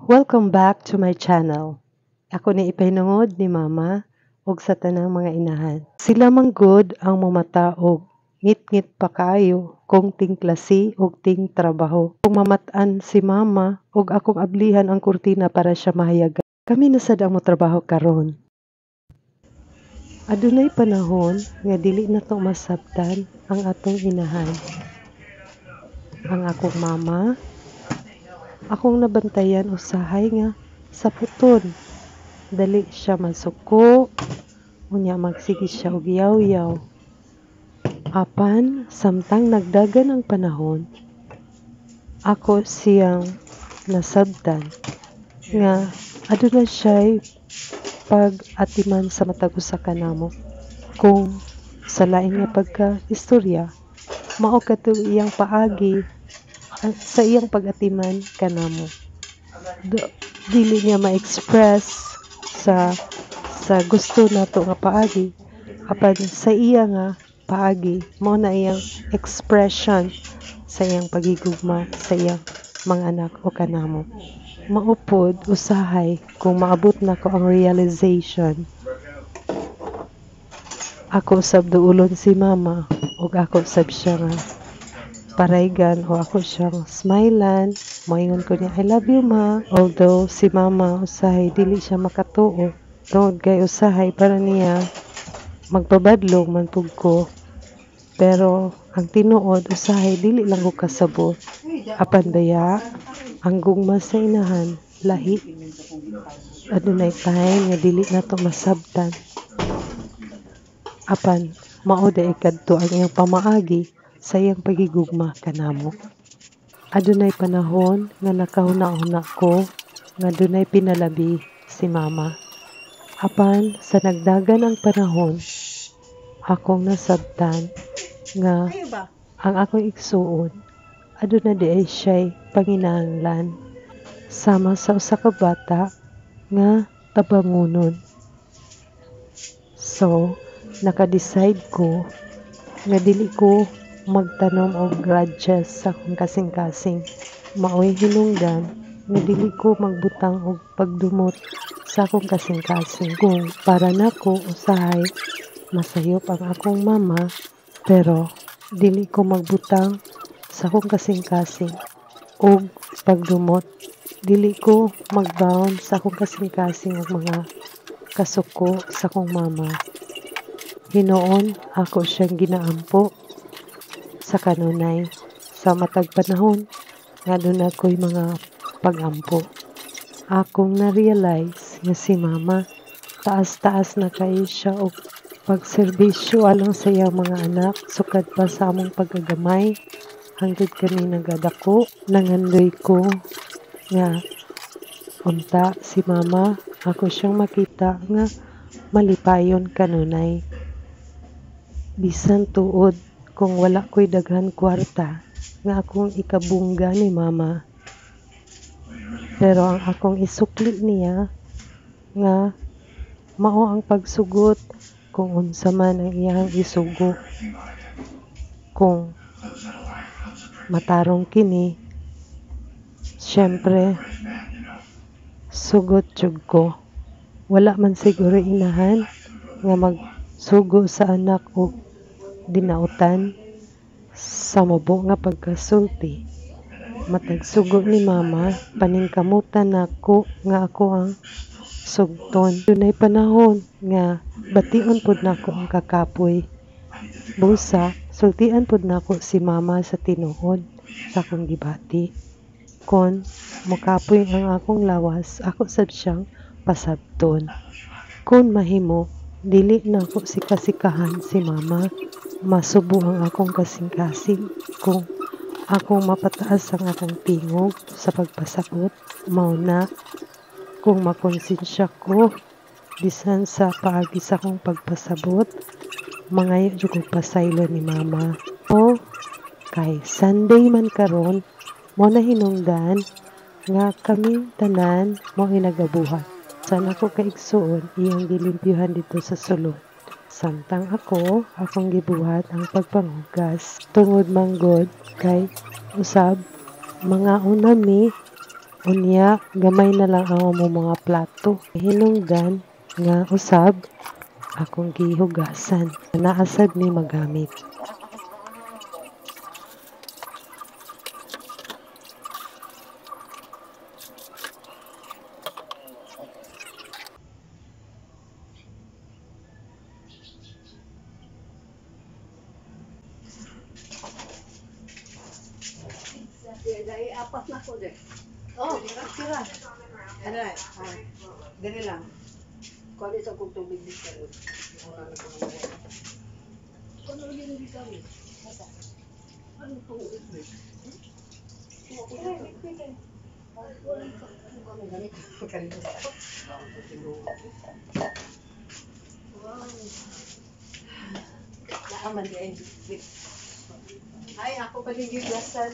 Welcome back to my channel. Ako ni ipahinungod ni Mama ug sa tanang mga inahan. Sila man gud ang mamata og ngit-ngit pa kaayo kung ting-klase ug ting-trabaho. Kung mamat-an si Mama ug akong ablihan ang kurtina para siya mahayagan. Kami na sad ang motrabaho karon. Adunay panahon nga dili nato masabtan ang atong inahan. Ang akong mama, akong nabantayan usahay nga saputon. Dali siya masuko, unya magsige siya og yaw-yaw. Apan samtang nagdagan ang panahon, ako siyang nasabtan nga aduna siya'y pag-atiman sa matag usa kanamo. Kung sa lain nga pagka-istorya, mao kato iyang paagi sa iyang pag-atiman kanamo. Dili niya ma-express sa gusto nato nga paagi, apan sa iya nga paagi mao na iyang expression sa iyang pagigugma sa iyang mga anak o kanamo. Mao pod usahay kung maabot nako ang realization, ako usab duolon si Mama ug ako usab siya nga paraygan o ako siyang smilean, moingon ko niya, "I love you, Ma." Although si Mama usahay dili siya makatuo tungod kay usahay para niya magpabadlong man pud ko, pero ang tinuod usahay dili lang ko kasabot. Apan baya ang gugma sa inahan lahi. Adunay time nga dili nato masabtan, apan mao diay kadto ang iyang pamaagi sa iyang pagigugma kanamo. Adunay panahon nga nakahuna-huna ko nga dunay pinalabi si Mama, apan sa nagdagan ang panahon, akong nasabtan nga ang akong igsuon aduna diay siya'y panginahanglan sama sa usa ka bata nga tabangonon. So, naka-decide ko nga dili ko magtanom og grudges sa akong kasing-kasing. Maoy hinungdan nga dili ko magbutang og pagdumot sa akong kasing-kasing. Kung para nako usahay masayop ang akong mama, pero dili ko magbutang sa akong kasing-kasing og pagdumot. Dili ko magbaon sa akong kasing-kasing og mga kasuko sa akong mama. Hinuon ako siyang ginaampo sa kanunay sa matag panahon nga aduna ko'y mga pag-ampo. Akong na-realize nga si Mama taas-taas na kaayo siya og pagserbisyo alang sa iyang mga anak sukad pa sa among pagkagamay hangtod kami nagadako. Nangandoy ko nga unta si Mama ako siyang makita nga malipayon kanunay. Bisan tuod kung wala ko'y daghan kwarta nga akong ikabungga ni Mama, pero ang akong isukli niya nga mao ang pagsugot kung unsa man ang iyang isugo. Kung matarong kini, syempre sugot jud ko. Wala man siguro inahan nga magsugo sa anak og dinautan. Sa mubo nga pagkasulti, matag sugo ni Mama, paningkamutan nako nga ako ang sugton. Dunay panahon nga bation pod nako ang kakapoy. Busa sultian pod nako si Mama sa tinuod sa akong gibati. Kon mokapoy ang akong lawas, ako sad siyang pasabton. Kon mahimo, dili nako sikasikahan si Mama. Masubo ang akong kasing-kasing kung akong mapataas ang akong tingog sa pagpasabot. Mao na kung makonsensya ko bisan sa paagi sa akong pagpasabot, mangayo jud kog pasaylo ni Mama. O kay Sunday man karon, mo na hinungdan nga kami tanan mao nagabuhat. Sa nako kaigsuon, iyang gilimpyuhan didto sa sulod. Samtang ako, akong gibuhat ang pagpanghugas. Tungod manggod kay usab mangaon na mi. Unya gamay na lang ang among mga plato. Hinungdan nga usab akong gihugasan. Naa sad mi magamit. Dahil apat na ko de. Oh, tira. Ano eh? Ah, dili lang. Kuha sa kong tubig dito. Wala na ko ng Ano lagi nang gigamit? Ano itong liquid? Kuha ko dito. Wala ka. Ano kami ganito? Wow. Naaman di ay. Ay, ako pa din gigasan.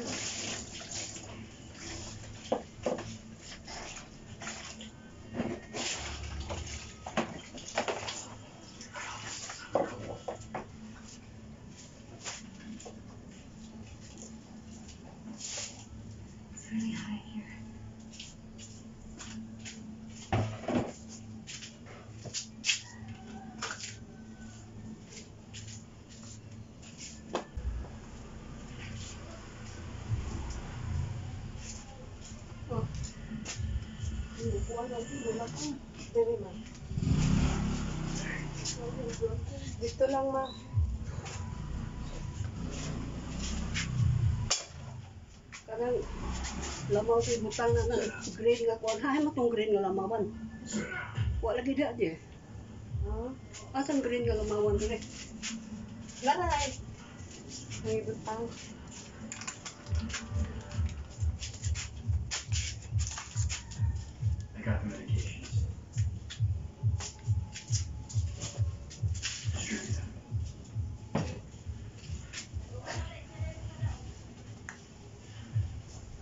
It's really hot in here. Kuha na kilo na ko. Dili ma. Dito lang ma. Kanang lamaw sa butang na ng green nga kuha. Hay mo tong green nga lamawan. Wa lagi da di. Huh? Asang green nga lamawan dire? Laray. May butang. I got the medications. Distribute them.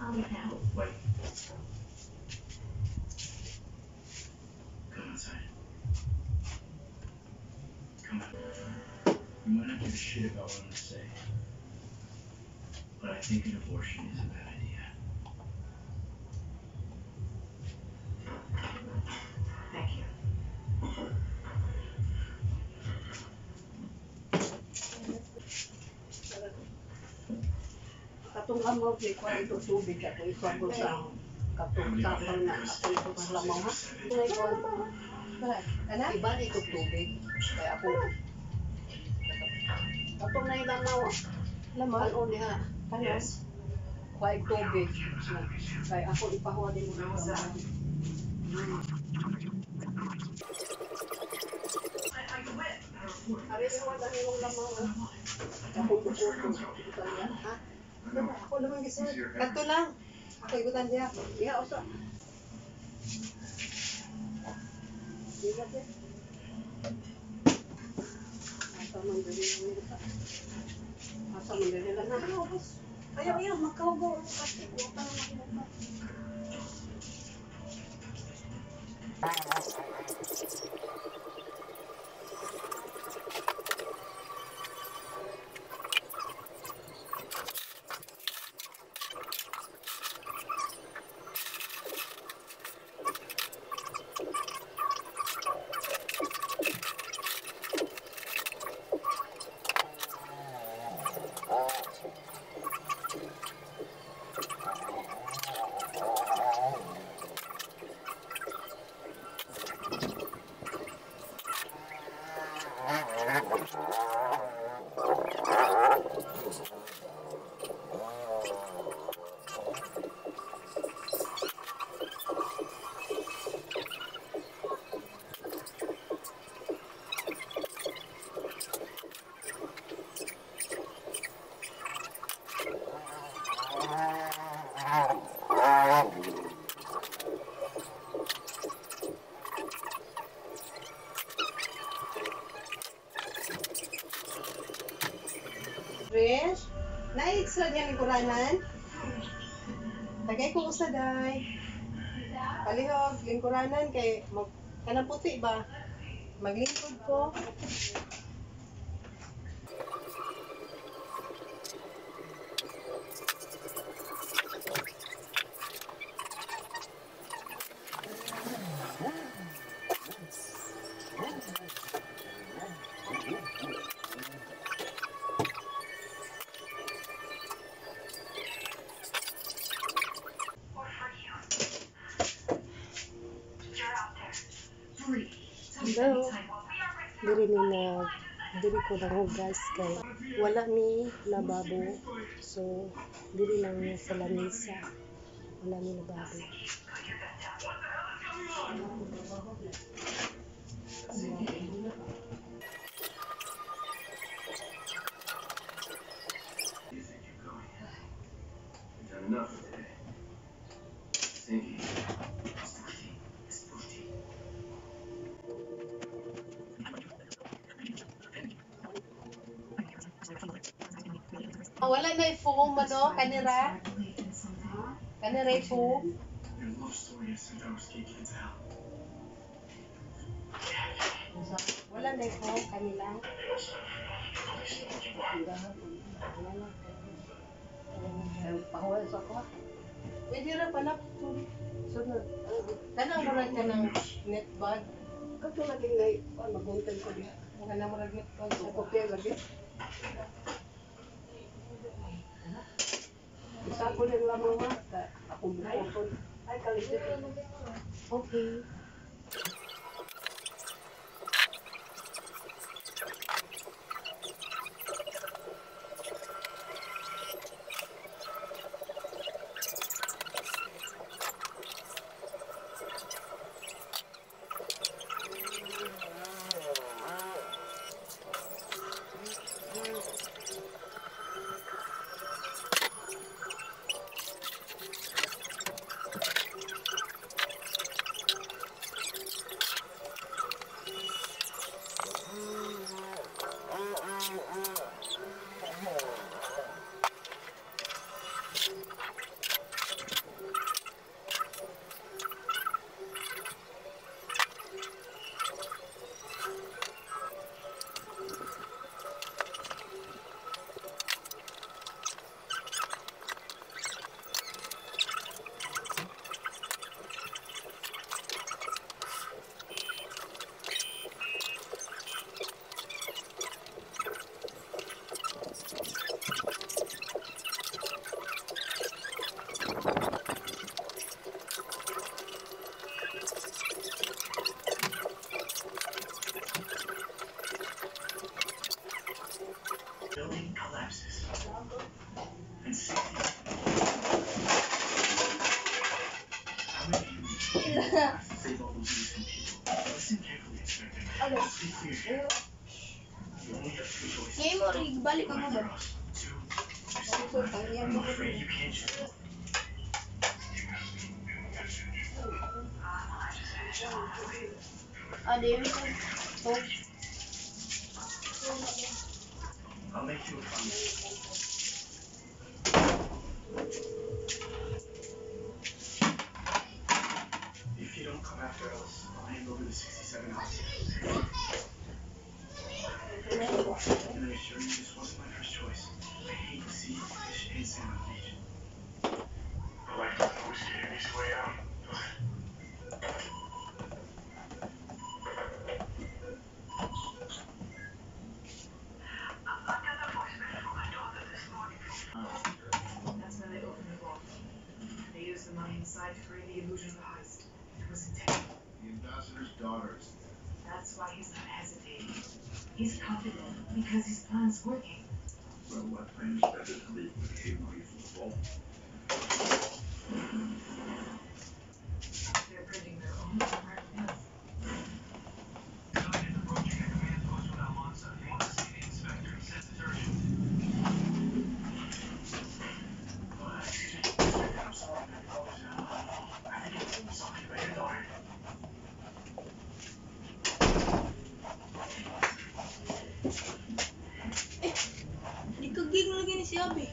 I'll leave now. Wait. Come outside. Come on. You might not give a shit about what I'm gonna say, but I think an abortion is a bad idea. Thank you. Katong lamaw di kuha ito tubig ako isabol sa katong tapang na ako ito lamaw ha. Ana? Iba ito tubig. Kaya ako katong na lamaw. Lamaw? Ano niya? Ano? Yes. Kuha tubig. Kaya ako ipahuwa din mo ng lamaw. Ari niya wala niyong lamaw. Ako gusto. Ha? Ako naman gusto. Kadto lang. Ako igutan diya. Diha usa. Diha siya. Asa man dili lang usa. Asa man dili lang na. Ayaw ayaw magkahugaw ang plastic. Wa pa na makinuha. Trish, naig-sa diyan lingkuranan? Tagay ko usa day. Palihog, lingkuranan kay mag kanang puti ba? Maglingkod ko. Hello. Diri ni nag diri ko nanghugas kay wala mi lababo. So diri lang mi sa lamisa. Wala mi lababo. Do you think you're going? We've done enough for today. Thinking. Spooky. Spooky. Wala na foam ano, kanira? I believed in something. Kanira foam? Your love story has sent our escape plans to hell. Wala na foam kanila. They also police know what you are. Wala na. Pahuwal sa ko. Pwede ra pala. Sunod. Kanang murag kanang net bag. Kato lagi ngay, maguntan ko diha. Kanang murag net bag. Okay lagi. Isa ko din lamang ma. Akong bukon. Ay, kaligid. Okay. Building collapses. And 60. How many of you save all those innocent people? Listen carefully, Inspector. Let's be clear here. You only have two choices. Ngayon mo, Rig, balik One ako for ba? us. Two, you save life. I'm afraid you can't choose both. Ah, di yun. Oh. I'll make you a promise. If you don't come after us, I'll hand over the 67 hostages. And I assure you this wasn't my first choice. I hate sea, fish, and sand on the beach. I like to always get an easy way out. That's when they opened the vault. They used the money inside to create the illusion of a heist. It was intended. The ambassador's daughter is there. That's why he's not hesitating. He's confident because his plan's working. Well, what plan is better than leaving the cave money from the vault? They're printing their own smart bills. Tonight is approaching the command post with Almanza. He wants to see the inspector. He says it's urgent. Excuse me, Inspector, I'm sorry. I think it's something about your daughter. Di ka gig lagi ni si Abi.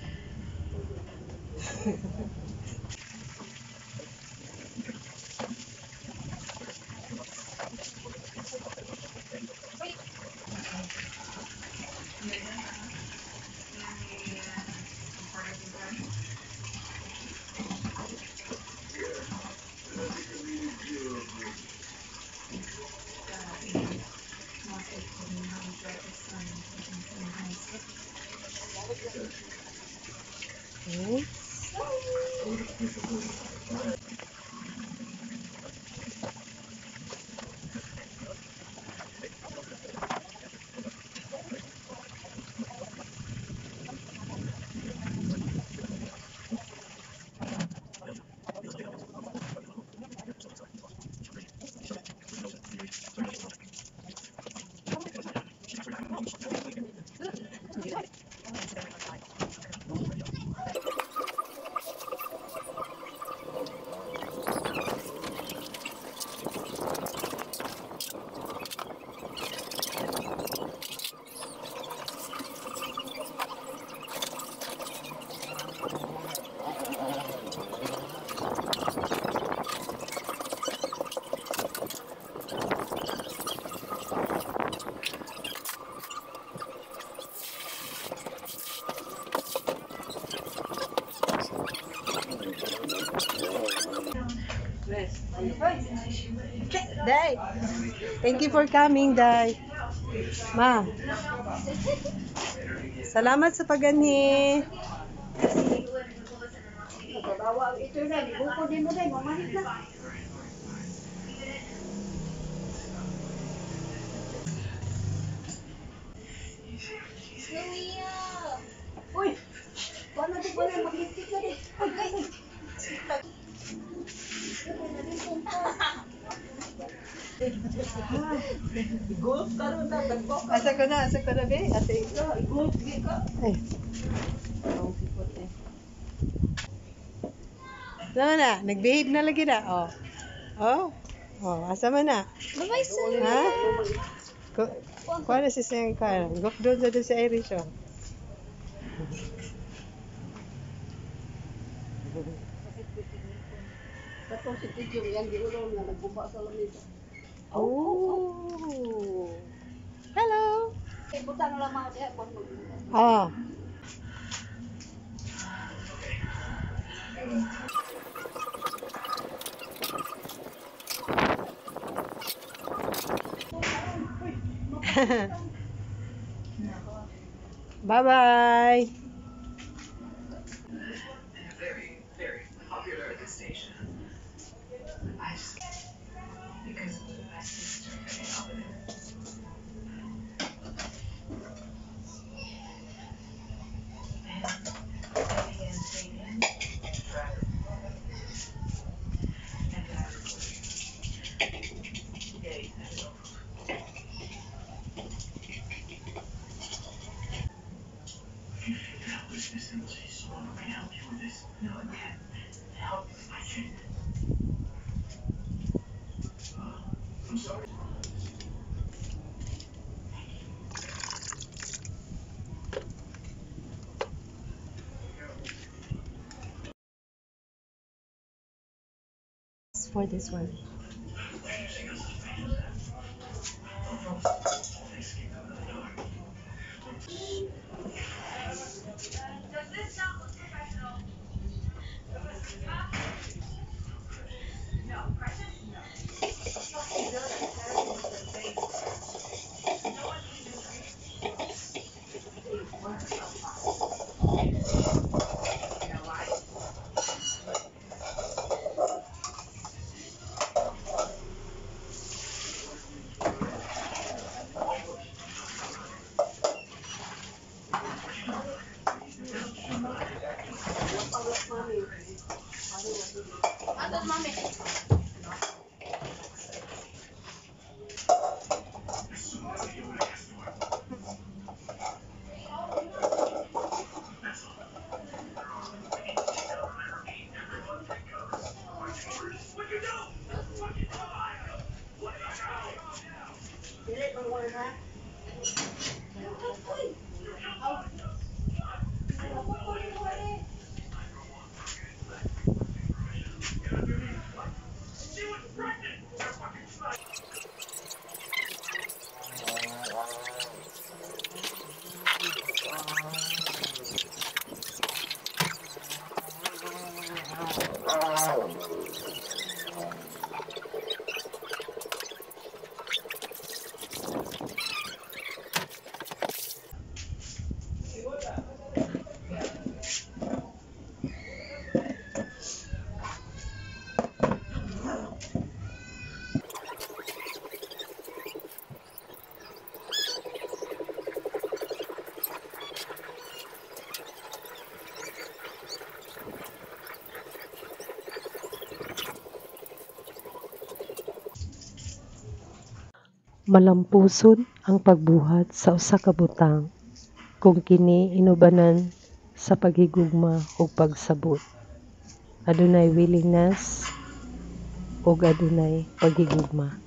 Day. Thank you for coming, Day. Ma. Salamat sa paganhi. Nagbabawa ang ito na. Buko din mo, Day. Mamahit na. Luya! Uy! Paano di ba na? Magligpit na di. Uy, ay! Golf karon na tagbo. Asa ko na be? Ate. Golf di ka. Ay. Sama na, nag-behave na lagi na. Oh. Oh. Oh, asa man na? Bye-bye, sir. Ha? Kuha na si Sir Karen. Go doon sa doon si Irish, oh. Katong si Tidjong yan, di ulo na nagbuba sa lamig. Oh. Hello. Eh, butang lang mga diha, kung mag- Oh. Bye-bye. They're very, very popular at this station. I just because my sister very confident. If you feel helplessness, then say someone who can help you with this. No, I can't help. I can. I'm sorry. For this one. They're using us as bait. They escaped out of the door. Does this not look professional? No, precious? No. Fucking good at tearing with their face. No one even They were a You know why? Atos, mami. As soon as I hear what I asked for. That's all. We need to take out I repeat, everyone take cover. Marching orders. What you do? Fucking What you do? Dili, pang ha? She was pregnant! You're fucking Malampuson ang pagbuhat sa usa ka butang kung kini inubanan sa paghigugma ug pagsabot. Adunay willingness ug adunay paghigugma.